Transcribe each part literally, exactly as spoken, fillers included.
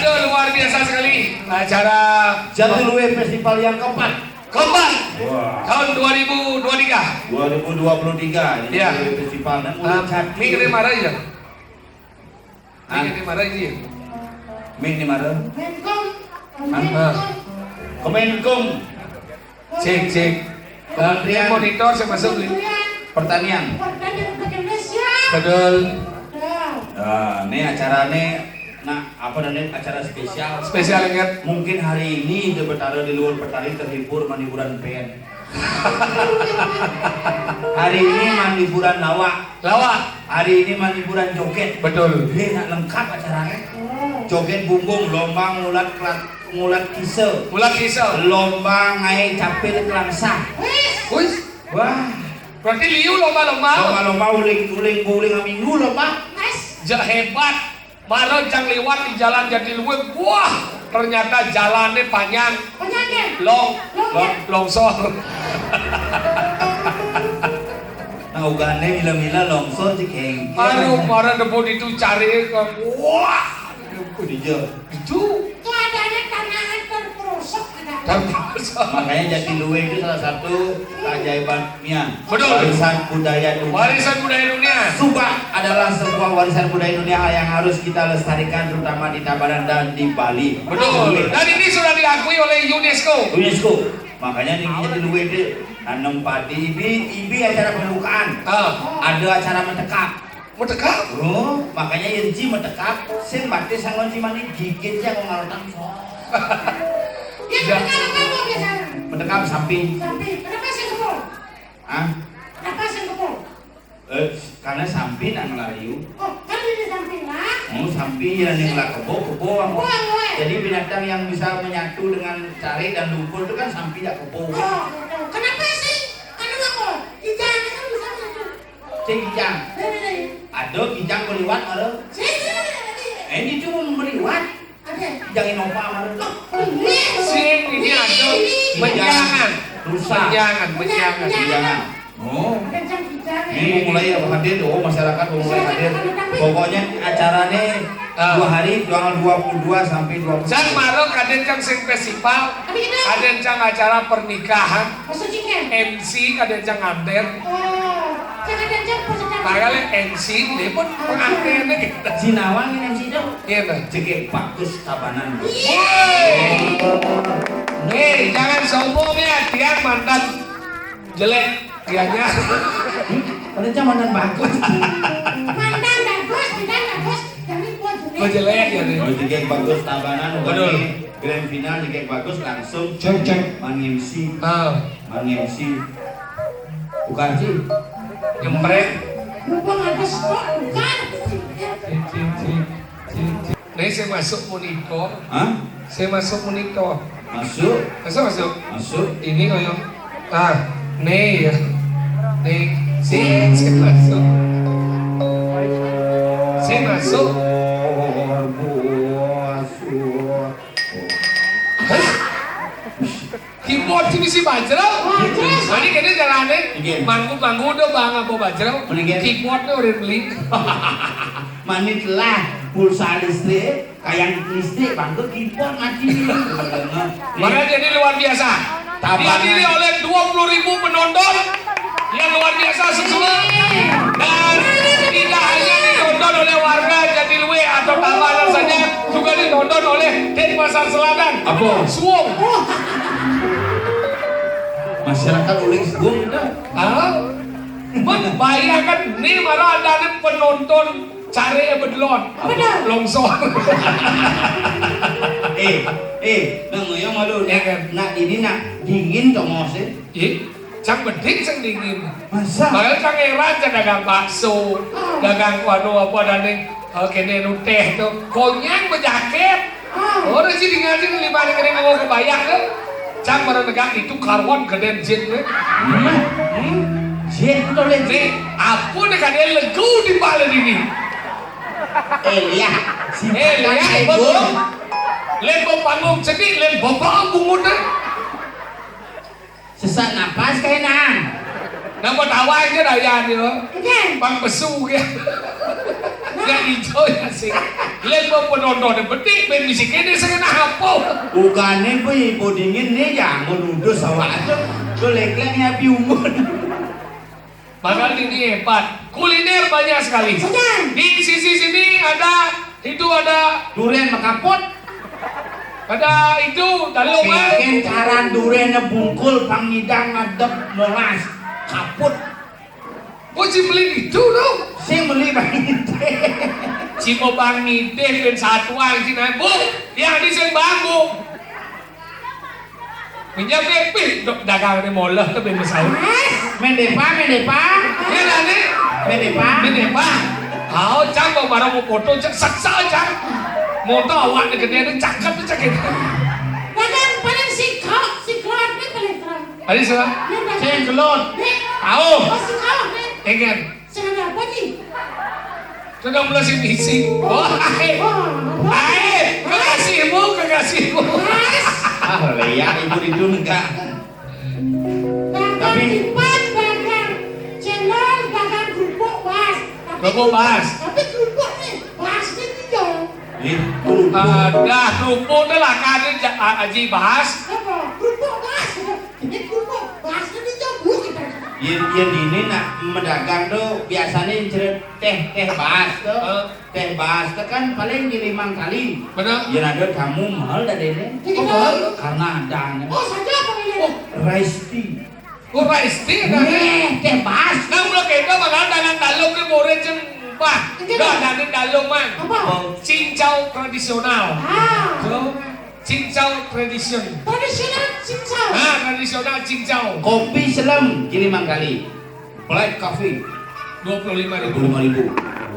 Luar biasa sekali acara Jatiluwe Festival yang keempat. Keempat. Wah. Tahun dua ribu dua tiga. Dua ribu dua puluh tiga ini. Iya. Jatiluwe Festival. Nah, ah, mulai jadi. Mik ini marah ya? Ah. Mik ini marah ya? Mik ini marah? Menkom. Ah. Kemenkom. Cek, cek. Kementerian monitor saya masuk nih. Pertanian. Pertanian Indonesia. Betul. Nah, ini acaranya, nah, apa namanya, acara spesial. Spesial ingat. Mungkin hari ini di Betara di luar Betari terhibur mani hiburan band. Hari ini mani hiburan lawak. Lawak. Hari ini mani hiburan joget. Betul. Ini nak lengkap acaranya. Joget bumbung, lomba ngulat kelat, ngulat kise. Ngulat kise. Lomba ngae capil kelangsa. Wis. Wah. Berarti liu lomba-lomba. Lomba-lomba uling, uling, uling minggu lomba. Jak hebat. Mara cang liwat di jalan Jatiluwe, wah, ternyata jalannya panjang. Panjang, ya? Long, long, longsor. Nah, ugane mila-mila longsor cekeng. Aduh, mara debo ditu cari ke, wah, dija. Itu. Itu adanya tanah terperosok, ada. Terperosok. Makanya Jatiluwe itu salah satu keajaiban dunia. Betul. Warisan budaya dunia. Warisan budaya dunia. Subak adalah sebuah warisan budaya dunia yang harus kita lestarikan, terutama di Tabanan dan di Bali. Betul. Dan ini sudah diakui oleh UNESCO. UNESCO. Makanya di Jatiluwe itu nanam padi, ibi, ibi acara pembukaan. Ah. Ada acara metekap. Metekap? Oh, makanya yen ji metekap, sing mati sangon ji mani gigit ya kok ngarotan. Ya, ya. Metekap apa biasanya? Metekap sampi. Sampi. Kenapa sih kebo? Hah? Kenapa sih kebo? Eh, karena sampi nak ngelariu. Oh, kan ini sampi lah. Mau sampi ya ning lah kebo, kebo apa? Kebo, kebo. Jadi binatang yang bisa menyatu dengan carik dan lumpur itu kan sampi ya kebo. Oh, betul. Kenapa sih? Anu apa? Kijang kan bisa menyatu. Sing kijang. Ada kijang beliwat ada. Eh, ini cuma beliwat. Kijang Innova ada. Sing ini ada menjangan. Rusak. Menjangan, menjangan. Menjangan. Oh. Ini mau mulai ya, hadir. Oh, masyarakat mau mulai hadir. Pokoknya acaranya, ah, dua hari, tanggal dua puluh dua sampai dua puluh. Jan maro kadén cang sing festival, kadén cang acara pernikahan. Maksudnya? M C kadén cang nganter. Oh, jangan-jangan peserta. Makanya M C dia pun pengantinnya gitu. Jinawang ini M C itu. Iya, Bang. Jegek bagus Tabanan. Yeay. Eh, jangan sombong ya, dia mantan jelek, dianya. Pada zaman bagus. Mantan bagus, mantan bagus. Jangan buat jelek. Oh, jelek ya nih. Oh, jegek bagus Tabanan. Betul. Grand final jegek bagus langsung. Cek, cek. Mang M C. Ah. Mang M C. Bukan sih. Jemprek. Lupa ngatus kok, bukan. Cik, cik, cik, cik, cik. Nih, saya masuk monitor. Hah? Saya masuk monitor. Masuk. Masuk, masuk. Masuk. Ini koyo. Ah, nih ya. Nih, sih, saya masuk. Saya masuk. Hah? Keyboard sing misi bajrel. Bajrel. Mani kéné jalané. Nggih. Mangku-mangku udah bang apa bajrel. Mriki. Keyboardnya udah beli. Mani telah pulsa listrik, kayang listrik, bangku keyboard mati. Makanya jadi luar biasa. Tabanan. Dihadiri oleh dua puluh ribu penonton yang luar biasa semua. Dan tidak hanya ditonton oleh warga Jatiluwe atau Tabanan saja, juga ditonton oleh Denpasar Selatan. Apa? Suwung. Masyarakat uling Suwung itu. Ah, men bayangkan nih malah ada nih penonton cari bedelon. Apa dah? Longsor. Eh, eh, nang ngoyo malu. Ya kan? Nak ini nak dingin toh mos, eh? Ih, cang beding sing dingin. Masa? Padahal cang heran, cang dagang bakso, dagang anu apa adané, eh, kéné nu téh to. Konyang bejaket. Ah. Ora sih diingatin lima hari kena ngomong kebayang to. Cang baru negak itu karuan gedén jin to. Hmm? Hmm? Jin to lé. Nih, apa nih kadén legu di balik ini. Eh, lihat. Si Eh, lihat, Ibu. Bengong. Lén panggung sedih, lén bengong bungut to. Sesak napas kayak naan. Napa tawa aja dayan yo. Oke. Bang besu ya. Nah, Gak ijo ya sing. Lek mau penonton betik ben misi kene sing enak apa? Bukannya gue ibu dingin nih ya mau nuduh sawah tuh. Gue lek-lek nyapi umur. Padahal ini hebat. Kuliner banyak sekali. Di sisi sini ada, itu ada durian mekapot. Ada itu, dalung, ah. Bikin caran duriannya bungkul, pangidang ngadep melas. Kaput. Oh, si beli itu dong. Sing beli Bang Ide. Si mau Bang Ide ben satuan si naik, Bu. Yang di sing bambu. Minyak pipih, dok dagang ini molah tuh ben mesau. Mendepa, mendepa. Ini lah nih. Mendepa. Mendepa. Kau cang mau barang mau foto cang saksa cang. Motor awak ni kena ni cakep tu cakep. Dagang paling sikok, sikok ni paling terang. Ada salah? Ni dagang. Sing kelon. Ni. Tahu. Oh, sikok ni. Engen. Sing ada apa ni? Sedang belasih misi. Oh, hai. Hai, kekasihmu, kekasihmu. Ah, leak ibu di dunia. Dagang tipan, dagang cendol, dagang kerupuk, Bas. Tapi kerupuk, Bas. Tapi kerupuk ni, Bas ni dia. Ih, kerupuk. Ada kerupuk tu lah, kan, Haji Bas. Apa? Kerupuk, Bas. Ini kerupuk, Bas ni dia, Bu, kita. Yen, yen dini nak medagang tu biasanya cerita teh, teh Bas tu. Teh Bas tu kan paling di limang kali. Benar. Yen ada tamu mahal dari ini. Karena ada. Oh, saja apa ini? Oh, rice tea. Oh, rice tea ada. Eh, teh Bas. Nah, kalau kita bakal dagang dalung ni boleh ceng bah. Dah dagang dalung man. Apa? Cincau tradisional. Ah. So, cincau tradision. Tradisional cincau. Ah, tradisional cincau. Kopi selam di limang kali. Black coffee. Dua puluh lima ribu. Dua puluh lima ribu.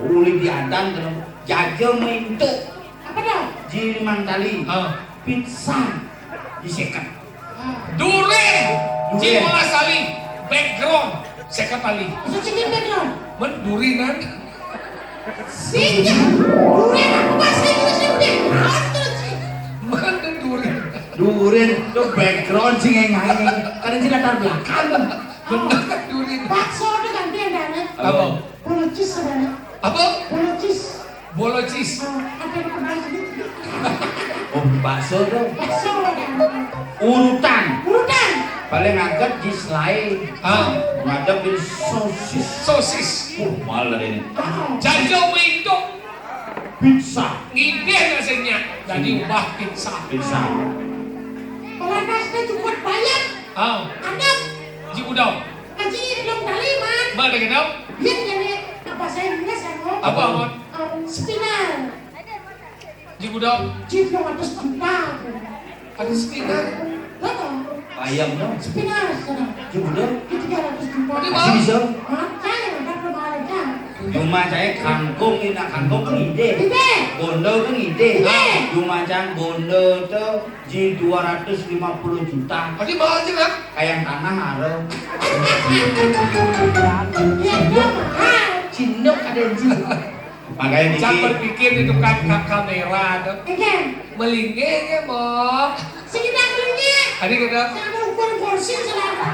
Boleh diadang kalau jaja mintu. Apa dah? Di limang kali. Ah. Pizza. Di second. Durin. Durin. Cik Mola Sali. Background. Second kali. Masa cikin background? Men durinan. Sini. Durin apa bahasa Inggrisnya? Background tu, Cik. Mana durin? Durin tu background sih ngai-ngai. Kadang sih latar belakang. Benar kan durin? Bakso tu ganti yang dah, apa? Bolocis ada. Apa? Bolocis. Bolocis. Oh, ada yang pernah jadi. Oh, bakso dong. Bakso ada. Urutan. Urutan. Paling angkat di selai. Ah. Ngadepin sosis. Sosis. Uh, mahal dari ini. Ah. Jajo mintu. Pizza. Ngidih rasanya. Jadi ubah pizza. Pizza. Kalau nasnya cukup banyak. Ah. Ada. Ji udang. Haji belum kali, Man. Mana kita? Dia jadi apa saya Inggris ya, Mon? Apa, Mon? Spinner. Di gudang. Di gudang atas juta. Ada spinner. Berapa? Ayam dong. Spinner sana. Di gudang. Di tiga ratus juta. Masih bisa? Hah? Saya nggak pernah mahal aja. Cuma saya kangkung ini, nah, kangkung kan ide. Ide. Bondo kan ide. Ide. Cuma cang bondo tuh di dua ratus lima puluh juta. Tadi mahal sih, Kang? Kayak tanah ada. Iya, iya, mahal. Cindok ada yang cindok. Makanya Cang dikit. Berpikir di tukang ka-, kamera tuh. Iya. Melingge ya, Mbok. Sekitar melingge. Tadi kata. Saya ada ukuran kursi, saudara.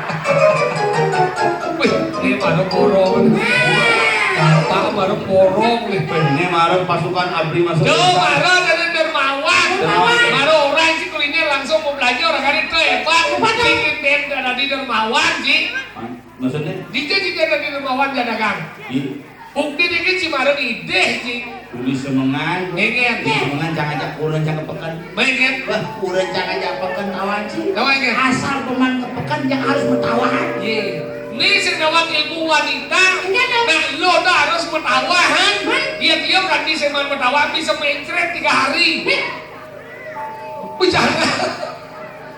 Wih, ini baru borong. Nah. Bapak baru borong nih. Ini baru pasukan abri masuk. Jauh desa. Baru dari dermawan. Dermawan. Baru orang sih kuliner langsung mau belanja orang kali itu hebat. Hebat, dong. Bikin band dari dermawan, Ji. Maksudnya? Dija, dija dari dermawan dia dagang. Iya. Bukti dikit si Marun idih, Ji. Tulis semengan. Ingat. Tulis semengan, jangan ajak kurang, jangan peken. Ingat. Wah, kurang jangan ajak peken, tawan, Ji. Tawan, ingat. Asal peman ke peken, jangan harus bertawan. Iya. Ini sing nawang ilmu wanita. Ingat, dong. Nah, lo tuh harus metawahan. Hah? Dia tiap kan di semen metawa bisa mencret tiga hari. Nih. Bicara.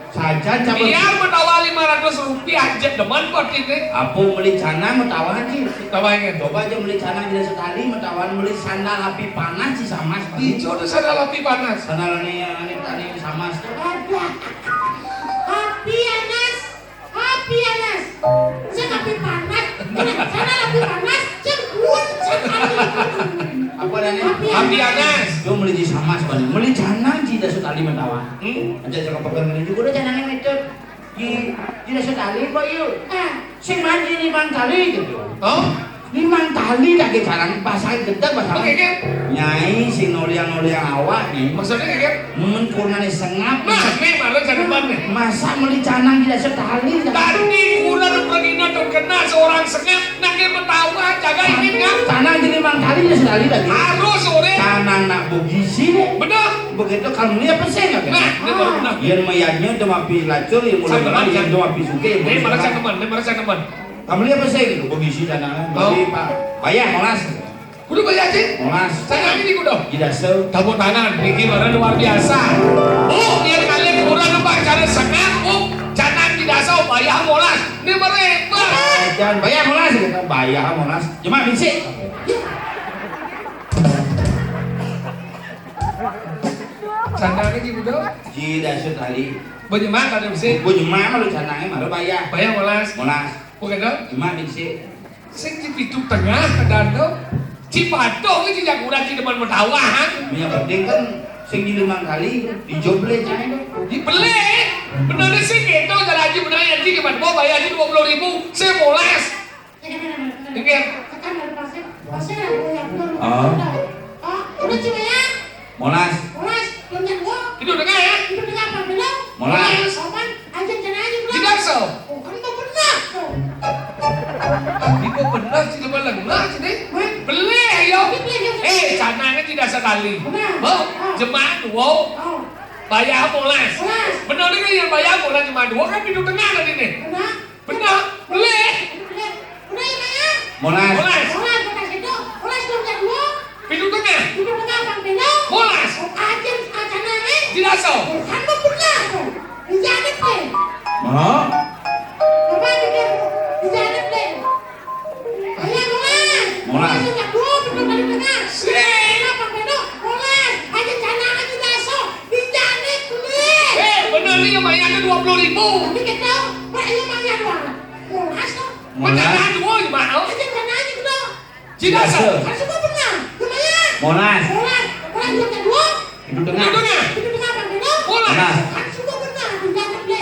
Saja, coba. Biar metawa lima ratus rupiah aja demen kok ini. Apa beli canang metawa, Ji? Metawa ingat. Coba aja beli canang tidak sekali, metawa beli sandal api panas sih sama sekali. Ijo tuh sandal api panas. Sandal ini yang ini tadi sama sekali. Ada. Api panas. Api panas. Saya api panas. Ini sandal api panas. Saya kuat sekali. Apa namanya? Api panas. Api panas. Yo beli di sama sekali. Beli canang sih tidak sekali metawa. Hmm? Aja saya kepegang ini juga udah canangnya itu. Di, di Desa Tali, Pak, yuk. Ah. Sing manji limang kali gitu. Oh? Limang tali kaki canang pasang gedeg pasang. Oke, kan? Nyai sing noliang-noliang awak, Nyai. Maksudnya, kan? Mun kurungané sengap. Nah, né malah caneman né. Masa meli canang tidak setali, Nyai? Tadi kurang pergi nonton kena seorang sengap, nak dia metawa, jaga ini, kan? Canang jadi limang tali tidak setali lagi. Harus, sore. Canang nak bogisi né. Bener. Begitu kalau meli apa sih, kan? Nah, ini baru benar. Yén mayadnya itu mapi lacur, ya mudah-mudahan, yén itu mapi suke, ya mudah-mudahan. Né malah caneman, né malah caneman. Kamu lihat apa sih gitu? Bogisi canangan, bogisi, Pak. Bayah, molas. Kudu bayah, Cik? Molas. Saya ini kudu. Tidak se. Tepuk tangan, Niki Mara luar biasa. Oh, biar kalian kurang lupa cara sengak, oh, canang tidak se, bayah molas. Ini mereka. Jangan bayah molas gitu. Bayah molas. Cuma bisi. Canang ini kudu. Tidak se tali. Bunyi mak ada bisi. Bunyi mak malu canangnya malu bayah. Bayah molas. Molas. Oke, dong. Cuma bisi. Sing di pitu tengah kedan to. Ci patuh ké ci jaguran ci demen metawa, han. Yang penting kan sing di limang tali, dijoblé cai to. Dibelé. Bener sih gitu, cara aja bener ya, ci cuma mau bayar aja dua puluh ribu, saya molas. Dengar. Tekan dari pasir, pasir ada yang belum. Oh. Oh, udah cuma ya? Molas. Molas, belum yang gua. Itu dengar ya? Itu dengar apa belum? Molas. Sopan, aja jangan aja belum. Tidak so. Oh, kan mau benar tuh. Ibu benar sih, coba lengah sih deh. Hah? Belé, ayo. Ini belé, ayo. Eh, canangnya tidak sekali. Benar. Oh, ah. Jemaat, wow. Oh. Bayar molas. Molas. Benar ini yang bayar molas jemaat dua kan pintu tengah tadi nih. Benar. Benar, belé. Udah ya, Mak, ya? Molas. Molas. Molas, molas itu. Molas dua belas dua. Pintu tengah. Pintu tengah, Bang Belo. Molas. Oh, aja, aja nangis. Tidak so. Bukan mau pernah tuh. Dijadit deh. Mau? Coba deh, dijadit deh. Ayo, molas. Molas. Molas, pintu paling tengah. Sih. Molas, Bang Belo. Molas. Aja, jangan aja, tidak so. Dijane beli. Eh, bener nih, lumayan tuh dua puluh ribu. Tapi kita, Pak, iya, lumayan, Pak. Molas, tuh. Molas. Beneran, woi, mau. Aja, jangan aja, gitu. Tidak, sir. Kan semua benar. Lumayan. Molas. Molas. Molas, dua kedua. Itu tengah. Itu tengah. Itu tengah, Bang Beno. Molas. Molas. Kan semua benar. Dijane beli.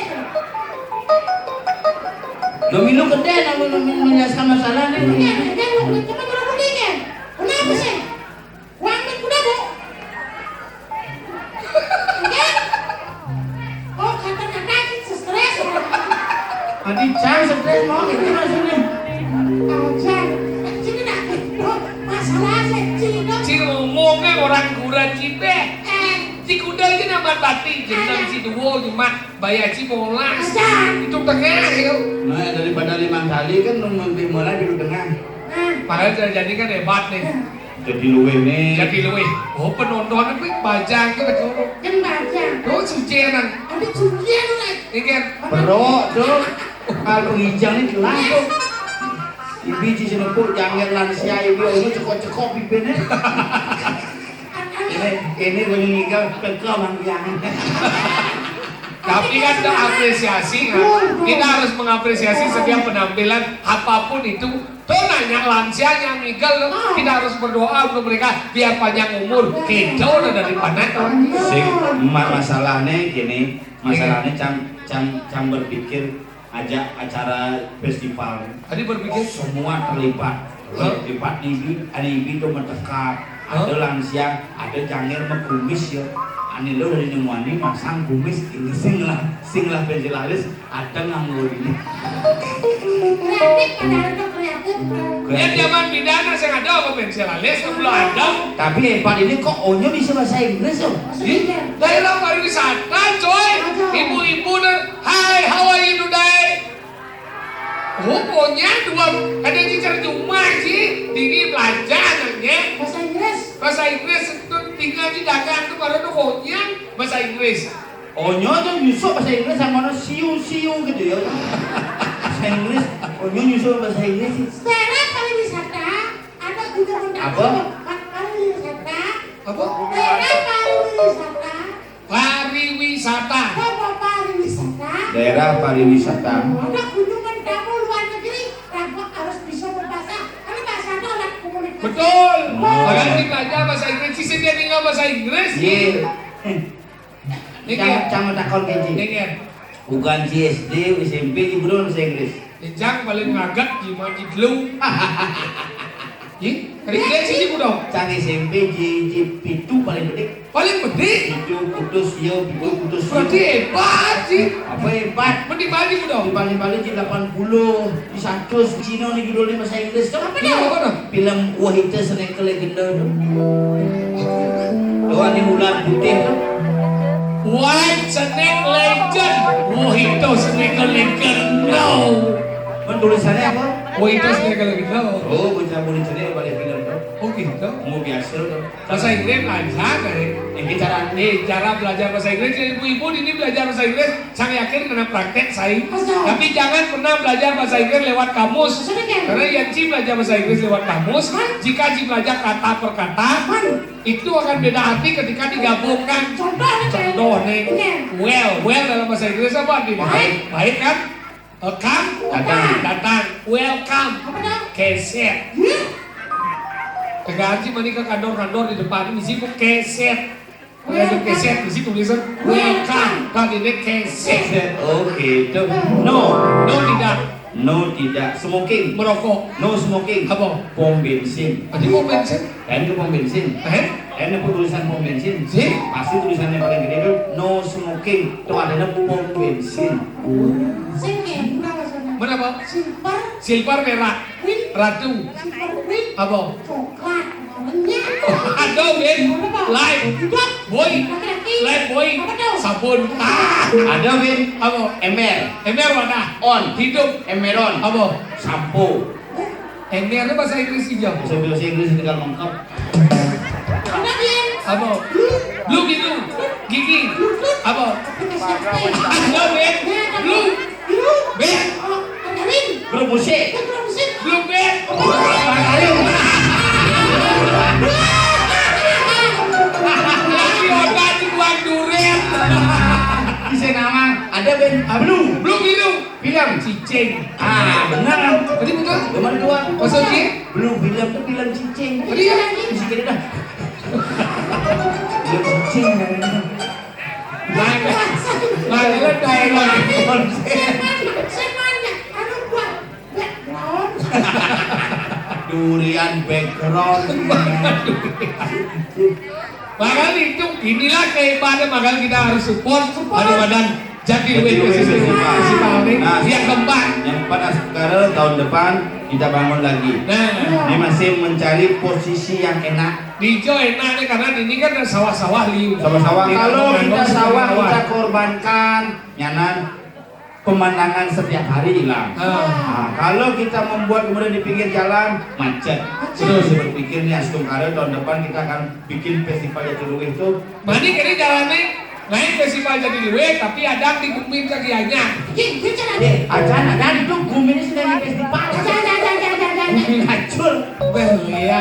Lo milu kedé, namun menjelaskan masalah nih. Iya, iya, lo cuma berapa dingin? Kenapa sih? Wah, men kuda, Bu. Iya. Oh, kata-kata sih stres. Adi cang stres mau gitu maksudnya. Oh, cang. Sini nak gitu. Masalah sih, Cino. Ci ngomongnya orang gura cibeh. Eh. Ci kuda aja nama tati, jeneng si duo, cuma Bayaji molas. Acan. Itu tengah, yo. Nah, daripada limang kali kan nunggu mulai di tengah. Nah. Padahal jadi kan hebat nih. Jadi luwe nih. Jadi luwe. Oh, penonton kuwi bajang ki betul. Kan bajang. Oh, suci nang. Ada suci anu lek. Iki kan. Perok, Cuk. Kalau hijau ini jelas, Cuk. Ibi ci sinepuk jangger lansia ibi ono cekok-cekok bibirnya. Ini, ini gue ngigal peka Bang Yang. Tapi kan kita apresiasi, kan? Kita harus mengapresiasi setiap penampilan apapun itu. Tuh nanya lansia yang ngigal, kita harus berdoa untuk mereka biar panjang umur. Kita udah dari mana tuh? Sing, ma-, masalahnya gini, masalahnya cang, cang, cang berpikir ajak acara festival. Tadi berpikir? Semua terlibat. Hah? Terlibat ibi, ada ibi itu mendekat. Hah? Ada lansia, ada jangir mengkumis ya. Ani lo dari nemuani masang kumis ini sing lah, sing lah pensil alis, ada nganggur ini. Kreatif, padahal itu kreatif. Ya, zaman pidana saya ada apa pensil alis, kan belum ada. Tapi hebat ini kok Onyo bisa bahasa Inggris, Om? Ih, daerah pariwisata, coy. Ibu-ibu dan, "Hi, how are you today?" Oh, pokoknya dua, ada cicer cuma sih, dini belajar nanya. Bahasa Inggris. Bahasa Inggris itu tinggal di dagang tuh, baru tuh pokoknya bahasa Inggris. Onyo tuh nyusul bahasa Inggris sama ono siu-siu gitu ya. Bahasa Inggris, Onyo nyusul bahasa Inggris sih. Daerah pariwisata, ada juga apa? Pa-, pariwisata. Apa? Daerah pariwisata. Pariwisata. Apa pariwisata? Daerah pariwisata. Ada kunjungan tamu luar negeri, tanpa harus bisa berbahasa. Karena bahasa itu alat komunikasi. Betul. Oh. Makanya kita aja bahasa Inggris, sisi dia tinggal bahasa Inggris. Iya. Ini cang, kan cang takon kece. Ini kan. Bukan C S D, S M P, gubernur bahasa Inggris. Jang paling ngaget ji maji telu. Ji, kering deh sih ji kudong. Cang S M P ji, ji pitu paling bedik. Paling bedik? Pitu putus, yo, pitu putus. Berarti hebat sih. Apa hebat? Mending balik kudong. Dibalik-balik ji delapan puluh, di seratus. Cino nih judulnya bahasa Inggris. Coba apa film dah? Apa dah? Film Wahita Seneka Legenda. Tuh, ini ular putih tuh. White Snake Legend. Wahita Seneka Legenda. Mana tulisannya apa? Wahita Seneka Legenda. Oh, baca tulisannya pada film tuh. Oh gitu. Mau biasa tuh. Bahasa Inggris lancar, eh. Ini cara, eh, cara belajar bahasa Inggris. Ibu-ibu ini belajar bahasa Inggris, saya yakin kena praktek, saya. Betul. Tapi jangan pernah belajar bahasa Inggris lewat kamus. Betul, kan? Karena yang ci belajar bahasa Inggris lewat kamus, kan? Jika ci belajar kata per kata, kan? Itu akan beda arti ketika digabungkan. Contoh, nih, Cek. Contoh, nih. Iya. Well, well dalam bahasa Inggris apa artinya? Baik. Baik, kan? Eh, come? Datang. Datang. Welcome. Apa dah? Keset. Hmm? Tegaan sih mani ke kantor-kantor di depan ini sih, bu, keset. Ada tuh keset di situ tulisan welcome. Kan ini keset. Keset. Oke, itu. No. No, tidak. No, tidak. Smoking. Merokok. No smoking. Apa? Pom bensin. Tadi pom bensin? Kan ke pom bensin. Eh? Kan ada tulisan pom bensin. Sih? Pasti tulisannya paling gede tuh no smoking. Tuh adanya pom bensin. Sing, ya, berapa? Silver. Silver merah. Queen. Ratu. Silver queen. Apa? Coklat. Namanya. Ada, Win. Apa? Life. Hidup. Boy. Laki-laki. Life boy. Apa tuh? Sabun. Ah. Ada, Win. Apa? Ember. Ember warna. On. Hidup. Ember on. Apa? Sampo. Ember itu bahasa Inggris sih, Jam. Bahasa Inggris itu kan lengkap. Apa, Bin? Apa? Blue. Blue gitu. Gigi. Apa? Apa, Bin? Blue. Blue. Bin. Grup musik. Blue Bin. Lagi otak di buang duren. Bisa nama. Ada, Bin. Blue. Blue gitu. Film cicing. Ah, benar. Tadi betul? Nomor dua. Maksudnya? Blue film tuh film cicing. Tadi ya? Bisa kira dah. Film cicing. Mana? Mana lo dialog? Saya nanya, saya nanya, anu buat background. Durian background. Makanya itu, inilah kehebatan, makanya kita harus support. Support. Badan-badan Jatiluwih Festival. Festival. Festival nih. Nah, yang keempat. Yang empat, Astungkara tahun depan kita bangun lagi. Nah. Ini masih mencari posisi yang enak. Di ijo enak nih, karena ini kan sawah-sawah liu. Sawah-sawah. Kalau kita sawah, kita korbankan, nyanan pemandangan setiap hari hilang. Ah. Nah, kalau kita membuat kemudian di pinggir jalan, macet. Macet. Terus saya berpikir nih, Astungkara tahun depan kita akan bikin festival Jatiluwih itu. Mani kene jalannya lain festival Jatiluwih, tapi ada di Gumin kagiannya. Iya, iya, jalan. Eh, acan ada itu Gumin ini sedang di festival. Acan, acan, acan, acan, acan, acan. Gumin hancur. Weh, iya.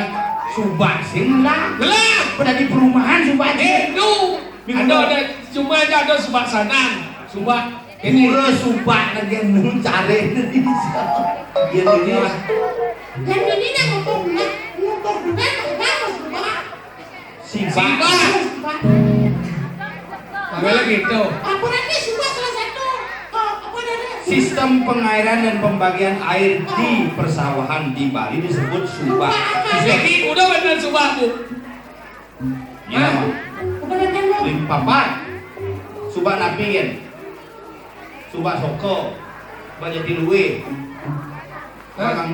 Subak sing lah. Lah. Pada di perumahan subak. Eh, nu. Ada, ada. Cuma aja ada subak sanan. Subak. Ini. Pura subak lagi nu cari ini. Iya, ini. Dan ini nang ngomong, ngomong, ngomong, ngomong, ngomong. Sibak. Sibak. Apa lagi itu? Laporannya sibak salah satu. Oh, apa namanya? Sistem pengairan dan pembagian air di persawahan di Bali disebut subak. Subak apa? Jadi, udah benar subak, Bu. Iya, Mak. Apa namanya? Lim papat. Subak napi, kan? Subak soko. Subak Jatiluwih. Hah?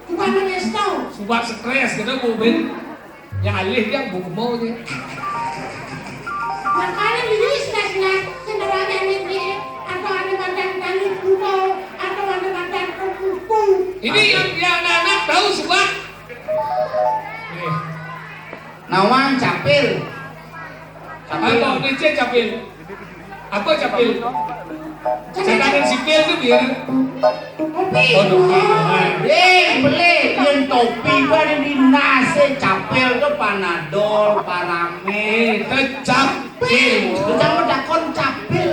Subak nangis tau. Subak stres, kata Bu Ben. Yang alih dia, Bu Kemo aja. Makanya ini istilah-istilah sing ora nyani piye, atau ada badan tali kuno, atau ada badan kuku. Ini yang, yang anak-anak tahu subak? Nih. Nawang capil. Capil. Apa, B C capil? Apa capil? Cadangan sipil tuh biar. Topi. Oh, topi. Eh, beli yang topi kan di nasi capil tuh panadol, parame. Eh, itu capil. Lu jangan takon capil.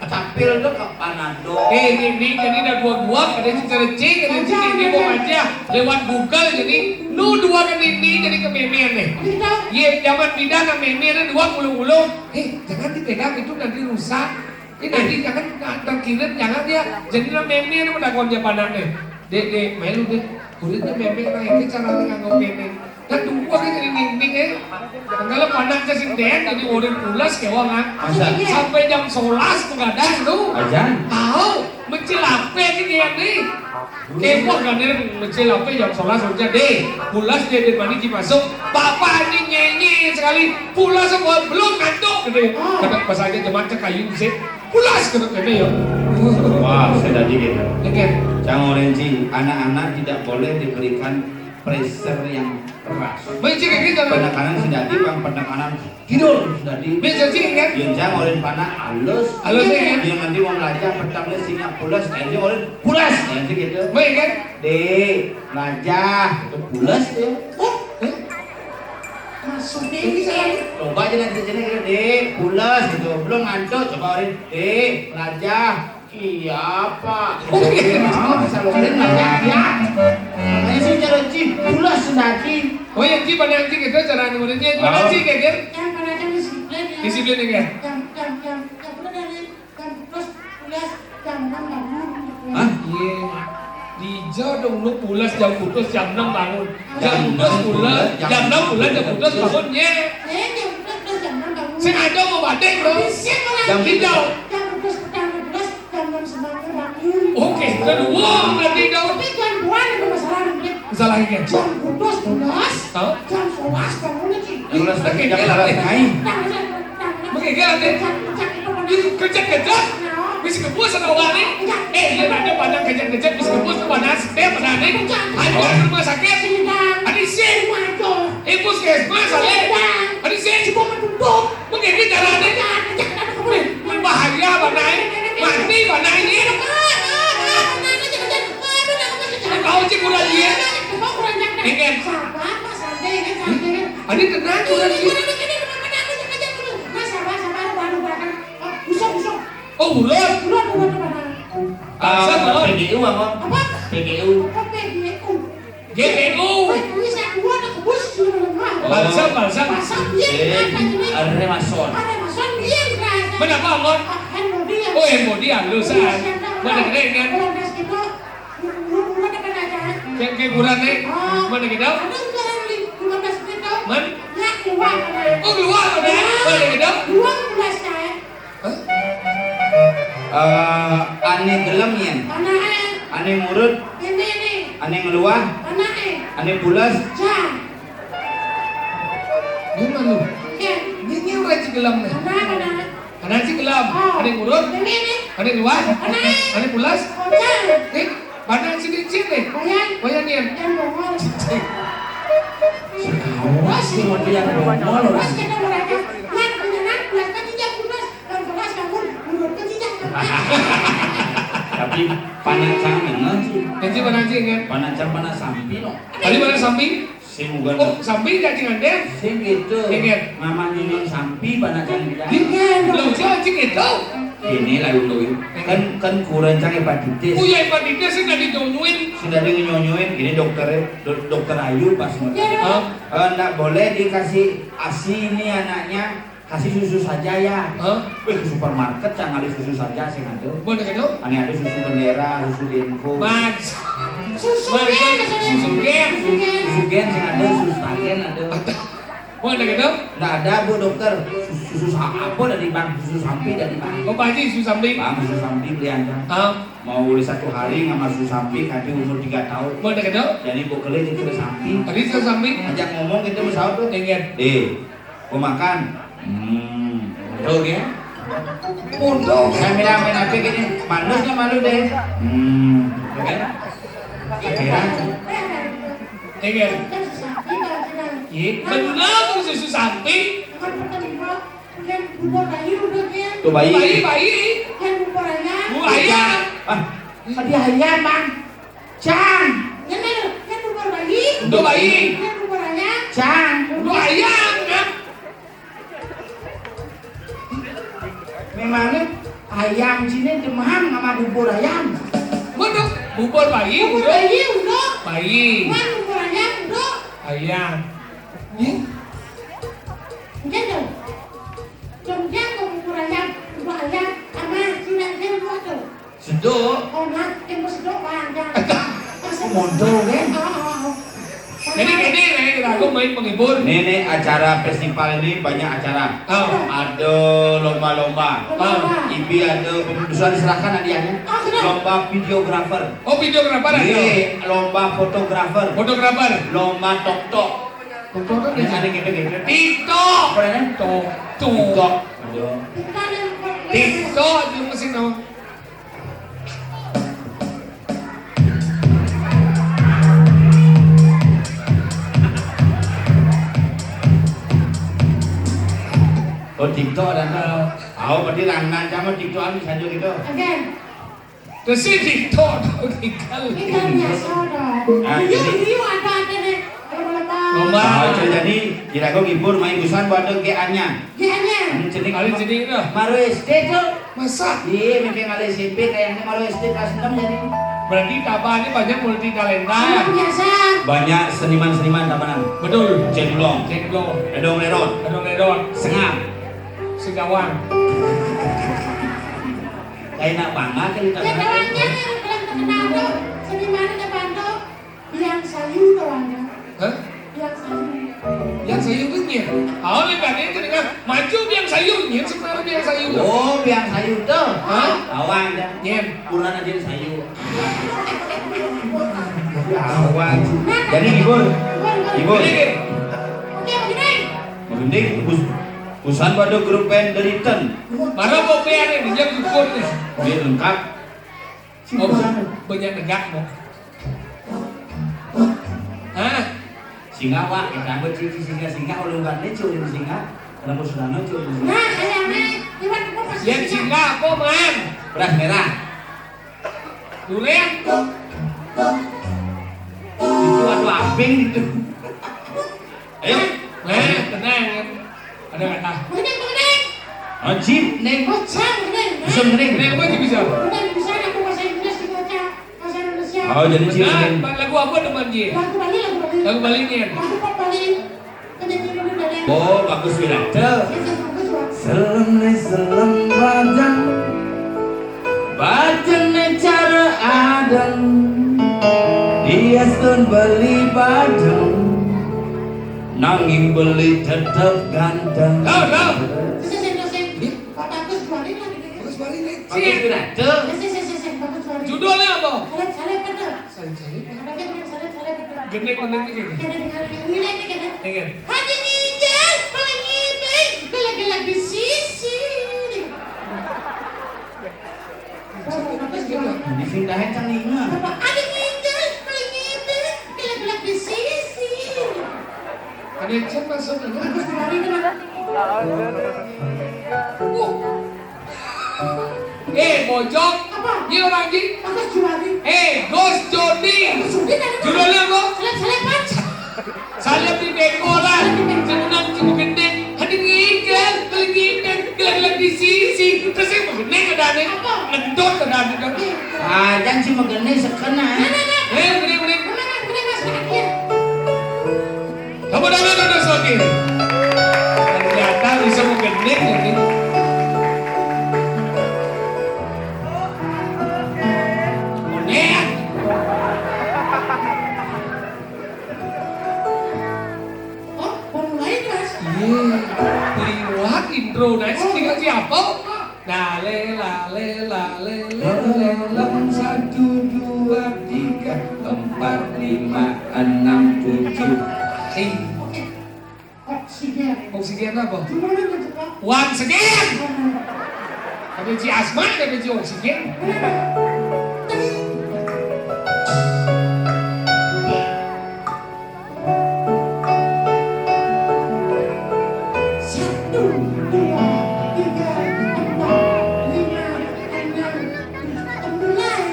Capil tuh ke panadol. Eh, ini, ini jadi ada dua-dua, ada cerita cing, ada cerita ini mau aja lewat Google jadi lu dua kan ini jadi ke memen nih. Iya, zaman bidan sama memen dua puluh-puluh. Eh, jangan dipegang, itu nanti rusak. Jadi jangan, jangan kirim, jangan ya. Jadi lah mémé nama dakonnya panaknya. Dék, dék, main lu dék. Kulit mémé, nah, ini cara nganggo mémé. Kan dua kan jadi ningning ya. Kalau panaknya sing dék, jadi urin pulas kéwala kan. Masa? Sampai jam sebelas begadang tuh. Ajan. Tahu, mencil apa ini dia nih? Kéwala kan dia mencil apa jam sebelas udah deh. Pulas dia dari mana masuk. Bapak ini nyenye sekali. Pulas apa belum ngantuk gitu. Kata pas aja jemaat kayu sih. Pulas kata kene ya. Wah, saya tadi gitu. Oke. Jangan orang cing, anak-anak tidak boleh diberikan pressure yang keras. Baik, cing, gitu. Penekanan si dadi, bang, penekanan tidur si dadi. Bisa, cing, kan? Yang jangan orang panak halus. Halus, ya, kan? Yang nanti mau belajar, petangnya sinyal pulas, aja orang pulas, ya, cing, gitu. Baik, kan? Dek, belajar, itu pulas ya. Oh, eh? Maksudnya ini saya. Coba aja nanti sini gitu, Dek, pulas gitu. Belum ngantuk, coba orang, Dek, belajar. Iya, Pak. Oh, iya. Mau salonnya nanya dia. Makanya sih cara Ci, pulas nanti. Oh ya, Ci, pada Ci gitu cara nulisnya. Pada Ci kayak gitu. Yang pada aja disiplin ya. Disiplin ya. Yang, yang, yang, yang benar dari jam sebelas, sebelas, jam enam bangun. Hah? Iya. Dija dong lu pulas jam putus jam enam bangun. Jam putus pulas, jam enam pulas, jam putus bangun, ya. Eh, jam sebelas, sebelas, jam enam bangun. Sengaja mau badeng, bro. Bisa, malah. Jam hijau. Jam sebelas, jam sebelas, jam enam semangat bangun. Oke, kedua berarti dong. Tapi jam dua ada masalah, Beb. Masalah ini. Jam putus pulas, hah? Jam sebelas bangun lagi. Pulas lagi, jam sebelas, hai. Tang, tang, tang, tang. Oke, gila, Beb. Kerja, kerja, kerja. Bisa kebus sama orang nih. Eh, iya, ada pandang kerja, kerja, bisa kebus sama nasi, Beb, mana nih? Ada rumah sakit. Ada sih. Eh, puskesmas, ada. Ada sih. Cuma menutup. Mungkin ini jalannya. Bahaya, Bang Nai. Mati, Bang Nai, ini. Tahu sih kurang dia. Ini kan. Ada tenang kurang dia. Oh, bulat. Bulat, bulat, bulat. Ah, P G U apa? Apa? P G U. Apa P G U? G P U. Wih, ini saya dua, ada kebus, sudah lemah. Oh. Balsam, balsam. Balsam, iya, ada ini. Ada Remason. Ada Remason, iya, ada. Mana apa, Mon? Ah, hand body ya. Oh, hand body, halus, ah. Iya, siap, siap. Mana keren, kan? Kalau das gitu, murah, murah, murah, depan aja. Kayak, kayak kurang, nih. Oh. Mana gitu? Ada sekarang di lima belas menit, tau? Man? Ya, keluar, mana? Oh, keluar, mana? Mana gitu? Dua belas, saya. Hah? Eh, ané gelem yén. Anaké. Ané ngurut. Ini, ini. Ané ngeluah. Anaké. Ané pules. Jan. Ini malu. Iya. Ini, ini ora ci gelem nih. Anak, anak. Anak ci gelem. Oh. Ané ngurut. Ini, ini. Ané ngeluah. Anaké. Ané pules. Oh, Jan. Nih, mana sini, sini? Wayan. Wayan, Yan. Yang bongol. Awas, ini mau dia bongol. Awas, kita mereka. Yan, punya anak, punya anak, punya anak. Tapi panacang bener sih. Jadi panacang kan? Panacang panak sampi no. Tadi panak sampi? Sing bukan. Oh, sampi jadi ngandel? Sing gitu. Iya. Mama nyunyun sampi panacang bilang. Iya, lo sih anjing itu. Ini lah untuk ini. Kan, kan kurang cang hepatitis. Oh ya, hepatitis sih dari nyunyuin. Sudah dia nyunyuin, ini dokternya, do- dokter Ayu pas mau. Iya. Hah? Eh, nggak boleh dikasih asi ini anaknya. Kasih susu saja ya. Hah? Wih, ke supermarket jangan ada susu saja sih ada. Mana gitu? Ada susu bendera, susu denko. Mas. Susu gen, susu gen. Susu gen sih ada, susu stagen ada. Mana gitu? Nggak ada, Bu Dokter. Susu, susu sa- apa dari bang? Susu sampi dari bang. Oh, Pak Haji, susu sampi. Bang, susu sampi beli aja. Hah? Mau boleh satu hari nggak masuk sampi, nanti umur tiga tahun. Mana gitu? Jadi bu keliling itu sampi. Tadi susu sampi. Ajak ngomong gitu pesawat tuh. Ingat. Deh. Gua makan. Hmm. Betul ya? Untung saya bilang main apa gini, manusia malu deh. Hmm. Betul kan? Pikiran. Iya. Benar tuh susu sampi. Tuh bayi. Bayi, bayi. Bu ayam. Ah, tadi ayam, Bang. Cang. Ini, ini bubur bayi. Untuk bayi. Ini bubur ayam. Cang. Untuk ayam, ya. Memangnya ayam sini demam sama bubur ayam? Waduh, bubur bayi, bubur bayi, untuk bayi. Bukan bubur ayam, untuk ayam. Ih. Enggak dong. Jogja ke bubur ayam, bubur ayam, sama Seduk. Oh, nah, yang seduk panjang. Mondok, kan? Oh, oh, oh. Jadi ini, ini kita aku main penghibur. Ini, ini acara festival ini banyak acara. Oh. Ada lomba-lomba. Lomba-lomba. Ibi ada, sudah diserahkan hadiahnya. Oh, sudah. Lomba videographer. Oh, videographer ada? Iya, lomba fotografer. Fotografer. Lomba tok-tok. Tok-tok kan ada gitu-gitu. TikTok. Apa namanya? Tok-tok. TikTok. Aduh. TikTok itu mesin apa? Oh, TikTok ada. Oh, berarti langganan sama TikTok anu saja gitu. Oke. Terus si TikTok tuh tinggal. Ini kan biasa dong. Ah, iya, jadi iya, ada, ada nih. Kalau boleh tahu. Lomba. Oh, jadi, jadi kira kau ngibur main busan buat ada G A-nya. G A-nya. Hmm, cenik. Paling cenik dah. Baru S D tuh. Masa? Iya, mungkin ada S M P kayaknya, baru S D kelas enam jadi. Berarti Tabanan ini banyak multi talenta. Luar biasa. Banyak seniman-seniman Tabanan. Betul. Cendol. Cendol. Edong Lerot. Edong Lerot. Sengap. Segawang. Kayak nak bangga kan kita. Ya, kawannya yang belum terkenal tuh. Seniman Tabanan tuh. Biang Sayu tuh ada. Hah? Biang Sayu. Biang Sayu tuh nyen. Oh, lebarnya itu dengan maju Biang Sayu nyen, sebenarnya Biang Sayu tuh. Oh, Biang Sayu tuh. Hah? Awang dah. Nyen. Kurang aja sayu. Awang. Jadi ngibur. Ngibur. Oke, begini. Mending bus busan pada grup band The Return. Mana mau pian ini, dia gugur nih. Dia lengkap. Oh, banyak negak mau. Hah? Singa, Pak, kita buat cici singa, singa, ulung kan lucu, singa. Kenapa sudah lucu? Nah, kayak aneh. Iwan, kok masih Yang singa? Singa apa, Man? Beras merah. Durian. Itu ada aping gitu. Ayo. Nah, tenang. Ada kata. Mengenai, mengenai. Anjir, Neng. Bocah, mengenai. Bisa, Neng. Neng, apa aja bisa? Mengenai, bisa aku bahasa Inggris, dibaca bahasa Indonesia. Oh, jadi Cik Neng. Lagu apa teman dia? Lagu Bali, lagu Bali. Lagu Bali nih. Lagu pop Bali. Penyanyi dulu, Dada. Oh, bagus, Wirata. Yes, yes, bagus, Bang. Selem ni selem bajang, bajang ni cara adang. Dia stun beli bajang, nanging beli tetep ganteng. Go, go. Sing, sing, sing, sing. Iya. Pak Bagus Juari lah gitu ya. Bagus Juari nih. Bagus Wirata. Sing, sing, sing, sing, Bagus Juari. Judulnya apa? Salep, salep, bener. Salep, salep. Ada yang salep, salep, bener. Gendek, gendek nih, gendek. Gendek, gendek, gendek, gendek. Gendek. Hati nginjil, paling ngibing, gelak-gelak di sisi. Bagus Juari. Disindahin kan ingat. Apa? Hati nginjil, paling ngibing, gelak-gelak di sisi. Ada yang chat masuk ini. Bagus Juari, bener. Uh. Eh, Bojong. Apa? Dia orang di. Bagus Juari. Eh, Gus Joni. Gus Joni tadi. Judulnya apa? Seleb-seleban. Salep di beko lah. Salep di beko. Jangan cuma gendeng. Hati nginjil, paling ngibing, gelak-gelak di sisi. Terus yang gendeng ada aneh. Apa? Ngendut ada aneh. Eh. Ah, jangan cuma gendeng sekena. Nah, nah, nah. Eh, gendeng, gendeng. Gendeng, gendeng, Mas, gendeng. Tepuk tangan untuk Sogi. Ternyata bisa menggending ya, Dik. Monyet. Oh, baru mulai, Mas. Iya, liwat intro, nah, sing siapa? Lale, lale, lale, lale, lem, satu, dua, tiga, empat, lima, enam, tujuh. Eh. Oke. Oksigen. Oksigen apa? Gimana tuh, Pak? Once again. Tapi si asma ada si oksigen. Satu, dua, tiga, empat, lima, enam, tujuh. Mulai.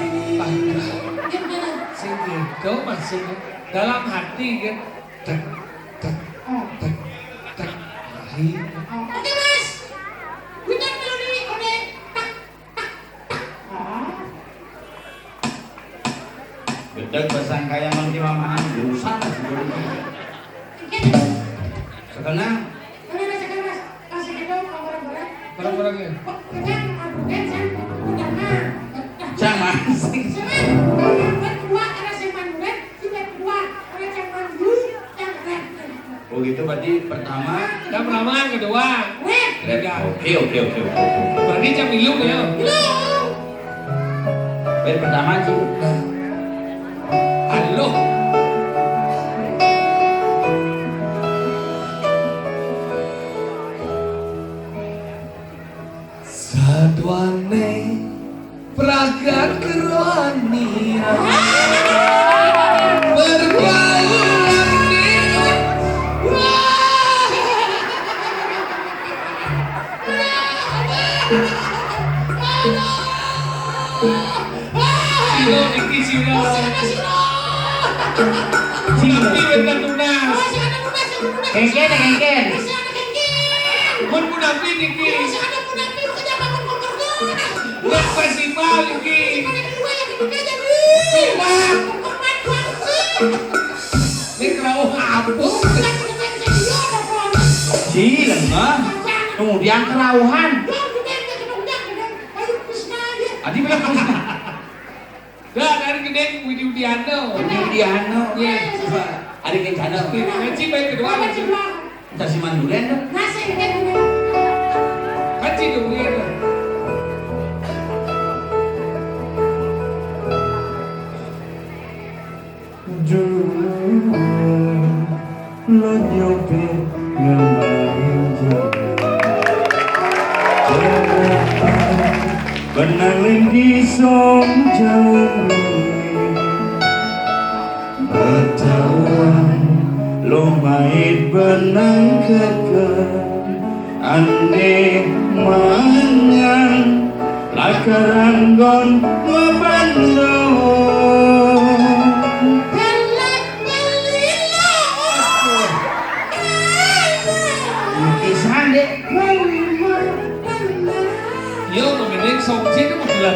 Sing gitu maksudnya. Dalam hati kan. Tek, tek, tek, tek. Ahi. Oke, Mas. Putar melodi, oke. Tak, tak, tak. Ah. Gedeg besang kaya mangki mamahan, dosa. Oke. Setengah. Mana ada sekarang, Mas? Masih ada orang-orang. Orang-orangnya. Kok, kejam, aduh, kejam. Udah, nah. Sing. Sing. Yang kedua, ada sing manduren, sing kedua, ada yang mandu, yang rep. Oh gitu, berarti pertama. Yang pertama, yang kedua. Rep. Rep. Tiga. Oke, oke, oke, oke. Berarti jam milu ya. Milu. Baik, pertama, Ci. Halo. Saduane pragat kerohanian. Pergaulan ini. Wah. Sira niki sira. Sira. Sira. Tapi wonten tunas. Kengken, kengken. Mun punapi niki. Wah, festival iki. Sumpah. Ini kerauh apa? Ci, lemah. Kemudian kerauhan. Adi bilang Krishna. Dah, dari gedeng Widi Widiano. Widi Widiano. Iya. Adi kencana. Ngaji baik kedua. Entah si manduren dah. Nasi, kan? Kan si durian dah. Dulu lo nyobe ngelanjang. Benang ling di song jauh. Betahuan lo mait benang keke. Ane mangan lakaranggon mabando. Lukisan dek. Yo, mengenai songsit itu modelan.